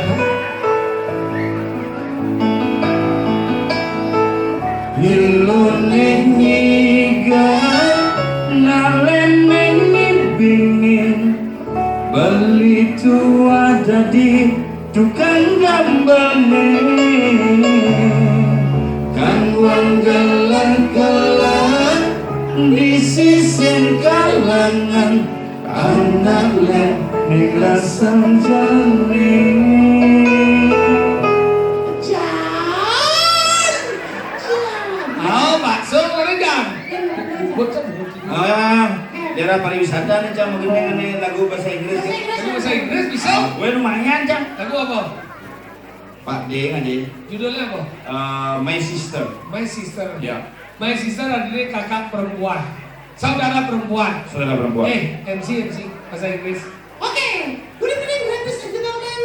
Ilone ngiga nalene ngibingin. Beli tua dadi tukang gambelne. Kang wong geleng-geleng di sisin kalangan anak le ning rasang jane. Jan! Jan! Oh, bakso mana, Jan? Buat kamu. Ah, daerah pariwisata nih, Cang, mungkin ini lagu bahasa Inggris. Lagu bahasa Inggris bisa? Gue lumayan, Cang. Lagu apa? Pak D aja. Judulnya apa? Eh, My Sister. My Sister. Ya. My Sister artinya kakak perempuan. Saudara perempuan. Saudara perempuan. Eh, M C, M C, bahasa Inggris. Okay, good evening, ladies and gentlemen.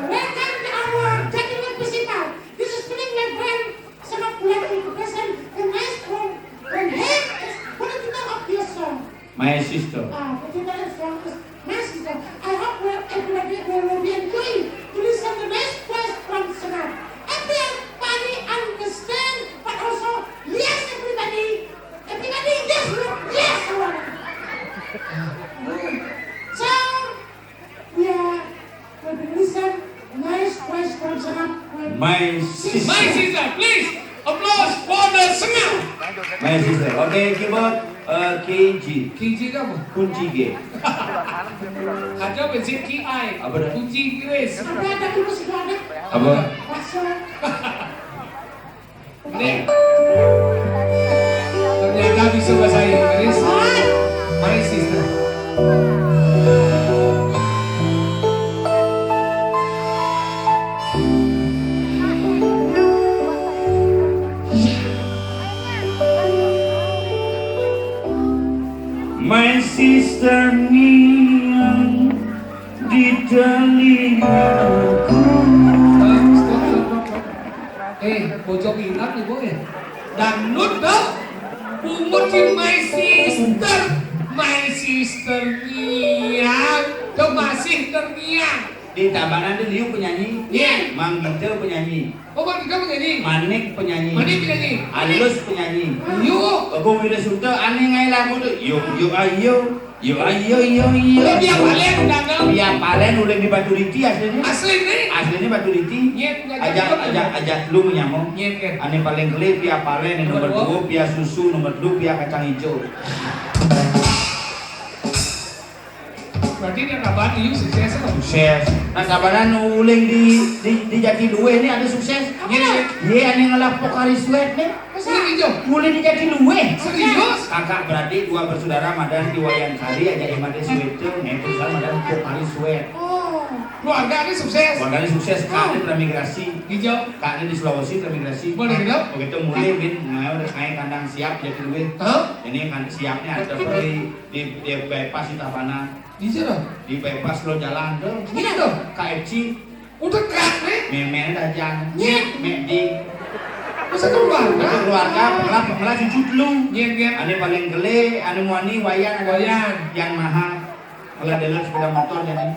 Welcome to our gentleman festival. This is Spinning Left Hand. Some of like to present the nice one. When he is political of your song. My sister. Ah, the title of song is My Sister. I hope well everybody will be enjoying to listen the nice voice from Senar. Everybody understand, but also yes, everybody. Everybody, yes, yes, yes. So, yeah, we will listen nice voice from Senar. My sister. My sister, please. Applause for the Senar. My sister. Okay, keyboard, uh, K G. K G itu apa? Kunci G. Ada basic K I. Apa dah? Kunci Inggris. Ada, ada, terus itu ada. Apa? Bakso. Nih. Ternyata bisa bahasa Inggris. My sister. My sister niang di telingaku. Eh, bocah bilang ibu ya. Dangdut dong. Bungut di my sister, my sister niang, tuh masih terngiang. Di Tabanan tuh Liu penyanyi, iya. Mang Gita penyanyi. Oh, Mang Gita penyanyi? Manik penyanyi. Manik penyanyi. Alus penyanyi. Yuk. Agung Wirasuta aneh ngai lagu tuh. Yuk, yuk, ayo. Yo, ayo, yo, yo. Lo Pia Palen, Danang. Pia Palen uling di Baturiti asline. Asline? Asline Baturiti. Nyén, aja, aja, aja lu menyamo. Nyén, kan? Ane paling geli Pia Palen, nomor dua Pia Susu, nomor dua Pia Kacang Ijo. Berarti dia kabar ieu sukses, kan? Sukses. Nah, kabaran uling di, di, di Jatiluwih ini ada sukses. Nyén, nyén. Ye, ane ngelah Pocari Sweat nih. Masa? Iya, iya. Mulai di Jatiluwih. Serius? Kakak beradik dua bersaudara Madan di Wayan Sari, aja di Made Sweater, nempel sama Madan Pocari Sweat. Oh. Keluarga ini sukses. Keluarga ini sukses, kak ini transmigrasi. Hijau. Kak ini di Sulawesi transmigrasi. Boleh gitu? Begitu mulai bin, nah, udah kayak kandang siap Jatiluwih. Hah? Ini kan siapnya ada di, di, di bypass di Tabanan. Di sana? Di bypass lo jalan tuh. Gitu? K F C. Udah keras, nih. Meme dagang. Nyet. Medi. Masa keluarga? Itu keluarga, pengelah, pengelah cucu dulu. Nyet, nyet. Ane paling gele, ane muani, Wayan, ada Wayan. Yang Maha. Kalau dealer sepeda motor jadi.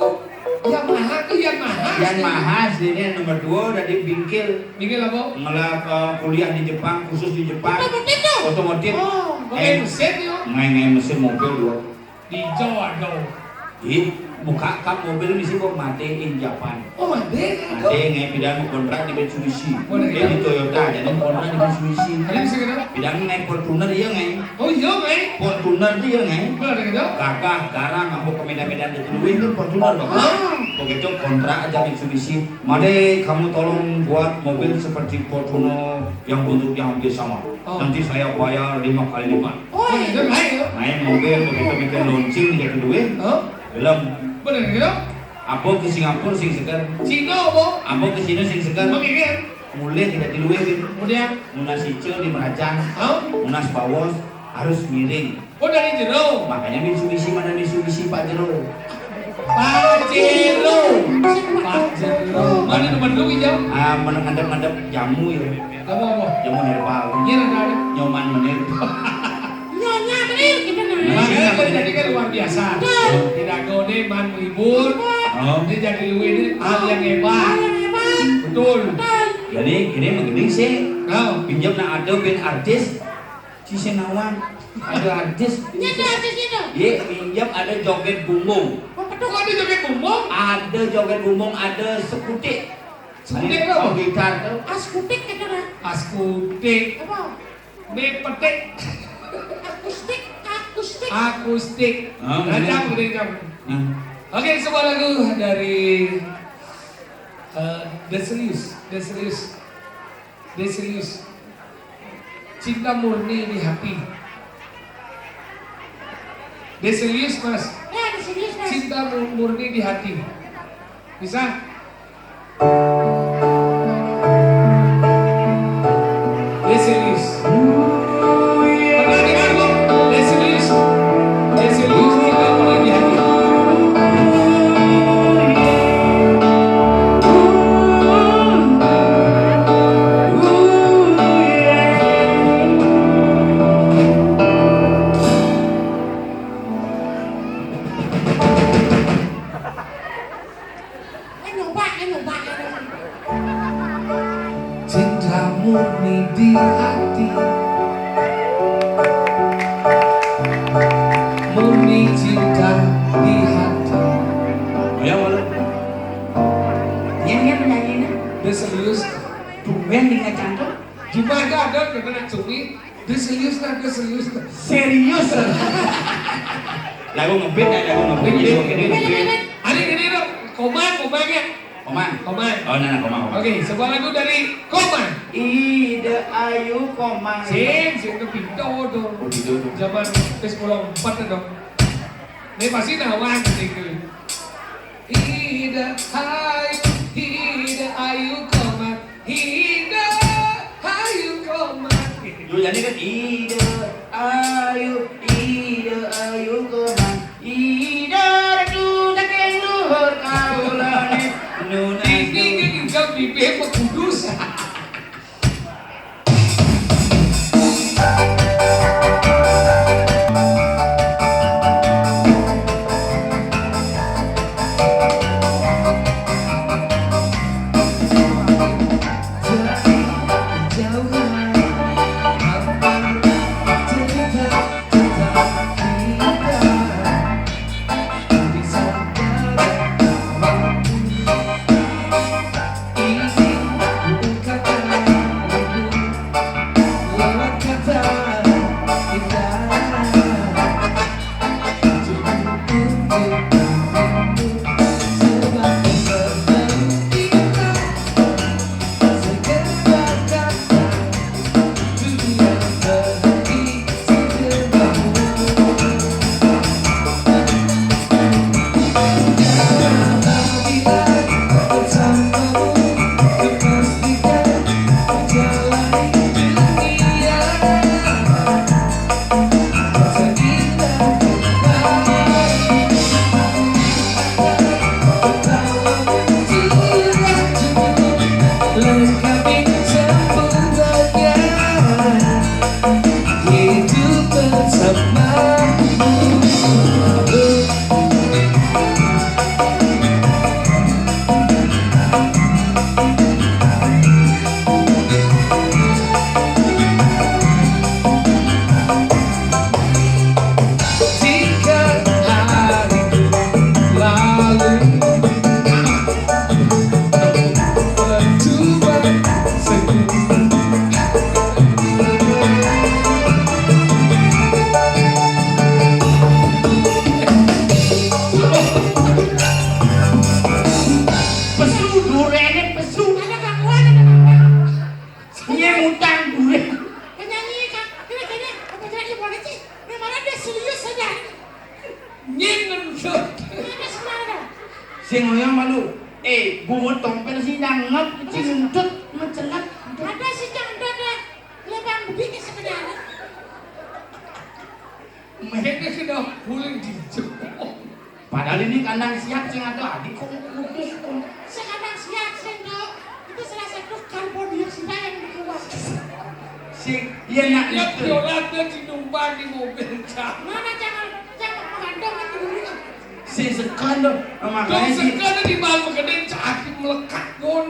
Oh, Yang Maha tuh Yang Maha. Yang Maha, sini nomor dua dari Bingkil. Bingkil apa? Ngelah, eh, kuliah di Jepang, khusus di Jepang. Otomotif tuh? Otomotif. Oh, pakai mesin, yo. Ngai-ngai mesin mobil dua. Di Jawa dong. Ih, buka kap mobil misi kok matiin Japan. Oh, made. Made ngai pindah mau kontrak di Mitsubishi. Oh, dia di Toyota, jadi kontrak di Mitsubishi. Ada bisa kenapa? Pindah ngai Fortuner iya ngai. Oh, iya, ngai. Fortuner dia ngai. Benar gitu. Gagah, garang, ngambek ke Medan-Medan di Luwih itu Fortuner, Bapak. Ah. Begitu kontrak aja Mitsubishi. Made, kamu tolong buat mobil seperti Fortuner yang bentuknya hampir sama. Oh. Nanti saya bayar lima kali lipat. Oh, itu naik ya? Naik mobil begitu kita launching di Jatiluwih. Hah? Belum. Bener gitu? Apa ke Singapura sing seger? Cina apa? Apa ke Cina sing seger? Mengirim. Mulai di Jatiluwih gitu. Kemudian? Munas Icil di Merajang. Hah? Munas Bawos harus miring. Oh, dari jero. Makanya Mitsubishi, mana Mitsubishi Pajero. Pajero. Pajero. Mana nomor lu, Ijam? Ah, mana ngadep-ngadep jamu ya. Jamu apa? Jamu herbal. Iya, ada, ada. Nyoman menir. Nyonya menir, gitu, nah. Makanya kan jadi kan luar biasa. Betul. Tidak gode, man ribut. Oh. Ini Jatiluwih ini hal yang hebat. Hal yang hebat. Betul. Betul. Jadi, ini begini sih. Oh. Pinjam nak ada bin artis. Si Senawan, ada artis. Ini ada artisnya tuh. Ye, pinjam ada joget bumbung. Oh, betul. Kok ada joget bumbung? Ada joget bumbung, ada sekutik. Sekutik apa? Gitar tuh. Askutik gitu, nah. Askutik. Apa? Bepetik. Akustik, akustik. Akustik. Ah, bener. Nah. Oke, sebuah lagu dari, eh, The Serious, The Serious. Dia serius. Cinta murni di hati. Dia serius, Mas. Ya, dia serius, Mas. Cinta mu-, murni di hati. Bisa? Dia serius. Pernah dengar, Bu? Dia serius. Dia serius, cinta murni di hati. Ayo, Pak, ayo, Pak, ayo. Cinta murni di hati. Murni cinta di hati. Ayo, malu. Nyanyi apa nyanyi ini? Dia serius. Tumben dia nggak cangkem. Jumlah ada, ada, ada, ada, cumi. Dia serius lah, dia serius lah. Serius lah. Lagu ngebit ya, lagu ngebit. Ngebit, ya, ngebit, ngebit. Ada gini dong, Komang, Komang ya? Komang. Komang. Oh, nah, nah, Komang, Komang. Oke, sebuah lagu dari Komang. Ida Ayu Komang. Sing, sing ke pintu tuh. Oh, gitu tuh. Zaman P sepuluh empat tuh, dong. Ini pasti nawang gitu. Ida Ayu, Ida Ayu Komang. Ida Ayu Komang. Lu jadi kan Ida Ayu, Ida Ayu Komang. Ida Ratu saking luhur kaulane. Nuna. Iki, iki, iki, bibir Pak Kudus. Nying ngentut. Sing ngoyong malu. Eh, bungut tompel sih nyangep, kecil ngentut, mencelat. Ada sih cangdot deh. Lebang bedik sebenarnya. Kayaknya sudah pulang di Jepang. Padahal ini kandang siap sing ada adik kok putus kok. Sing kandang siap sing dok. Itu salah satu karbon dioksida yang dikeluarkan. Sing, iya nak. Ya itu. Viola tuh dinumpang di mobil cak. Mana jangan jangan mengandung itu dulu. Sing sekan dong. Makanya sih. Sekan di malam gede cak melekat pun.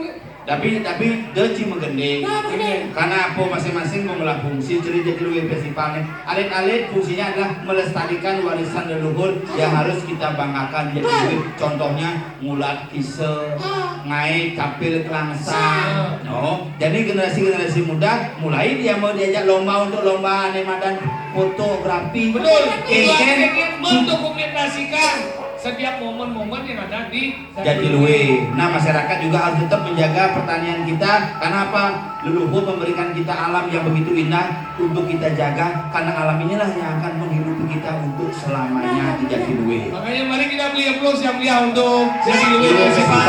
Tapi tapi deci menggending. Nah, menggending. Karena apa masing-masing mengelola fungsi ciri jadi luwih festival nih. Alit-alit fungsinya adalah melestarikan warisan leluhur yang harus kita banggakan jadi luwih. Contohnya ngulat kise, ngae capil kelangsang. No, jadi generasi-generasi muda mulai dia mau diajak lomba untuk lomba ane madan fotografi. Betul. Kengken, mendokumentasikan setiap momen-momen yang ada di Jatiluwe. Nah, masyarakat juga harus tetap menjaga pertanian kita. Karena apa? Leluhur memberikan kita alam yang begitu indah untuk kita jaga. Karena alam inilah yang akan menghidupi kita untuk selamanya di Jatiluwe. Makanya mari kita beli aplaus yang meriah untuk Jatiluwe Festival.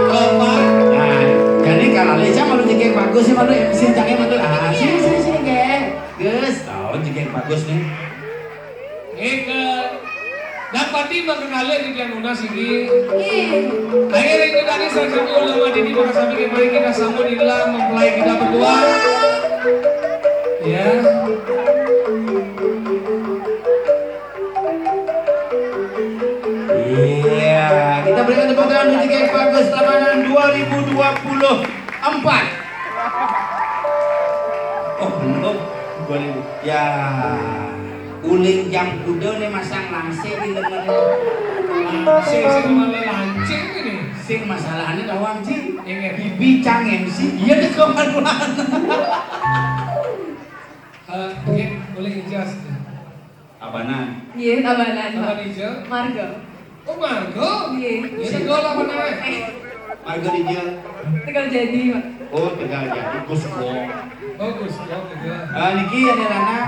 Nah, jadi kalau Leca malu jegek bagus sih malu M C cangnya malu. Ah, sini sini sini gek. Gus, tahu jegek bagus nih. Eke. Dan pati maka kali di pian nunas ini. Akhirnya itu tadi salah satu ulama dini maka sampai kemarin kita sambut inilah mempelai kita berdua. Ya. Iya, kita berikan tepuk tangan untuk Jack Bagus Tabanan dua ribu dua puluh empat. Oh, belum. Dua ribu. Ya. Uling jam kuda nih masang langsing di lengan. Sing sing malah lancing ini. Sing masalahnya lawan sih. Ingat. Bibi cang M C, iya deh kawan. Eh, oke, boleh ijazah. Tabanan. Iya, Tabanan, Pak. Tabanan Ijo? Marga. Oh, Marga? Iya. Iya, Tegal apa namanya? Eh. Marga Ijo. Tegal Jadi, Pak. Oh, Tegal Jadi. Gus Gong. Oh, Gus Gong, Tegal. Eh, niki ada Rana,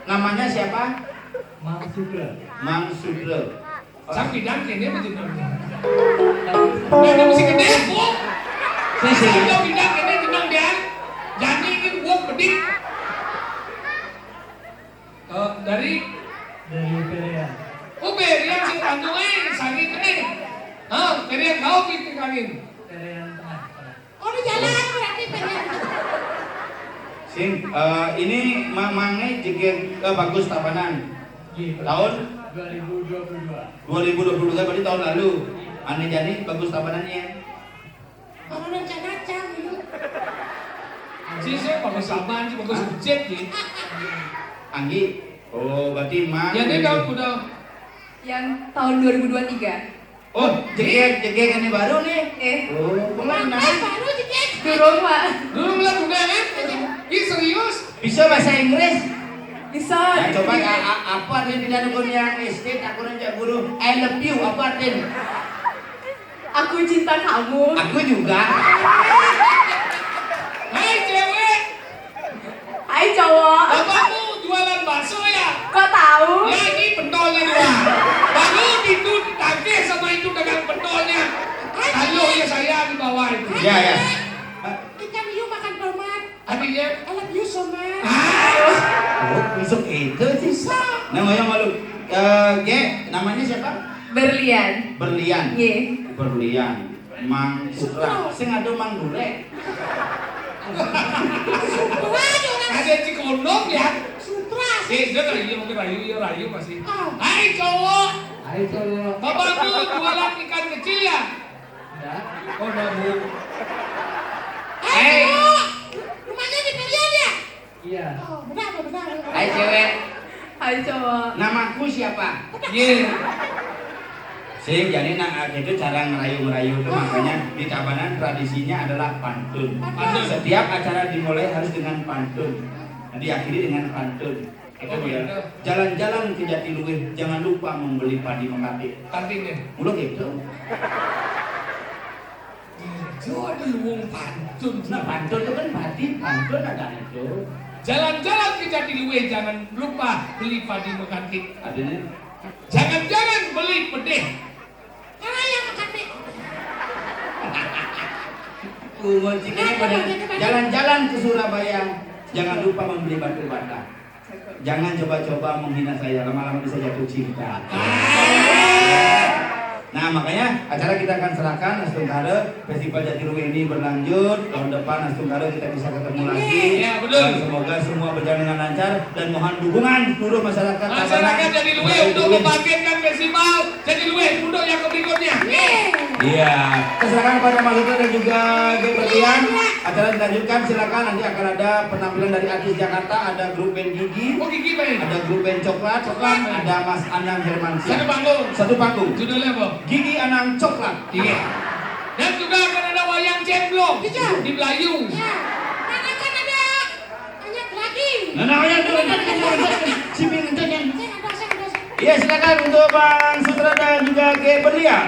namanya siapa? Mang Sudra. Mang Sudra. Sang bidang kene apa jeneng? Nah, ini mesti gede, Bu. Sing, sing. Sang bidang kene jeneng dia. Jani ini Bu bedik. Eh, dari? Dari Perian. Oh, Perian sing tanggung, eh, sakit, eh. Hah, Perian kau bikin kangin? Perian Tengah. Oh, ini jalan berarti Perian. Sing, eh, ini ma-, mangai jegeg, eh, Bagus Tabanan. Iya. Tahun? Dua ribu dua puluh dua. Dua ribu dua puluh dua berarti tahun lalu. Ane jadi Bagus Tabanannya. Orang rencana cang dulu. Anjir, saya bagus saban sih, bagus becek sih. Anggi. Oh, berarti mah. Ya, dia tahu udah. Yang tahun dua ribu dua tiga. Oh, jegeg, jegeg ini baru nih. Eh. Oh, kemana? Eh, baru jegeg. Durung, Pak. Durung lah, udah kan? Ih, serius? Bisa bahasa Inggris? Bisa. Nah, coba ya, a-, apa artinya pindah ke dunia S D, tak kurang cak guru. I love you, apa artinya? Aku cinta kamu. Aku juga. Hai cewek. Hai cowok. Bapakmu jualan bakso ya? Kok tahu? Ya ini pentolnya dua. Baru itu ditagih sama itu dagang pentolnya. Ayo ya saya di bawah itu. Ya, ya. Ikan hiu makan tomat. Artinya? I love you so much. Ah. Oh, besok itu sih. Bisa. Namanya malu. Eh, Ge, namanya siapa? Berlian. Berlian. Iya. Berlian. Mang Sutra. Sing ada Mang Durek. Sutra ada orang. Ada Cikondong ya? Sutra. Eh, dia rayu, mungkin rayu, ya rayu masih. Oh. Hai cowok. Hai cowok. Bapakmu jualan ikan kecil ya? Enggak. Oh, enggak, Bu. Hai, eh. Cowok. Rumahnya di Pelian ya? Iya. Oh, benar, benar. Hai cewek. Hai cowok. Namaku siapa? Ye. Sing, jadi nak itu cara ngerayu-ngerayu itu, makanya di Tabanan tradisinya adalah pantun. Pantun. Setiap acara dimulai harus dengan pantun. Nah, diakhiri dengan pantun. Itu dia. Jalan-jalan ke Jatiluwih, jangan lupa membeli padi mekatik. Pantun ya? Mula gitu. Itu ada luwung pantun. Nah, pantun itu kan padi, pantun ada itu. Jalan-jalan ke Jatiluwih, jangan lupa beli padi mekatik. Artinya? Jangan-jangan Bungo Cikini, pada jalan-jalan ke Surabaya, jangan lupa membeli batu bata. Jangan coba-coba menghina saya, lama-lama bisa jatuh cinta. Nah, makanya acara kita akan serahkan, Astungkara, Festival Jatiluwih ini berlanjut. Tahun depan, Astungkara, kita bisa ketemu lagi. Iya, betul. Dan semoga semua berjalan dengan lancar dan mohon dukungan seluruh masyarakat Masyarakat Jatiluwih untuk membangkitkan festival Jatiluwih untuk yang berikutnya. Iya, kita serahkan kepada Mas Sutra dan juga Gé Berlian. Acara dilanjutkan, silakan, nanti akan ada penampilan dari artis Jakarta, ada grup band Gigi, Oh, Gigi main. Ada grup band Coklat, Coklat. Ada Mas Anang Hermansyah. Satu panggung. Satu panggung. Judulnya apa? Gigi Anang Coklat. Iya. Dan juga akan ada wayang cemplung Iya. di Belayu. Ya, dan akan ada banyak lagi. Nah, namanya tuh, si Bing, Saya ada, saya ada. Iya, silakan untuk Bang Sutra dan juga Gé Berlian.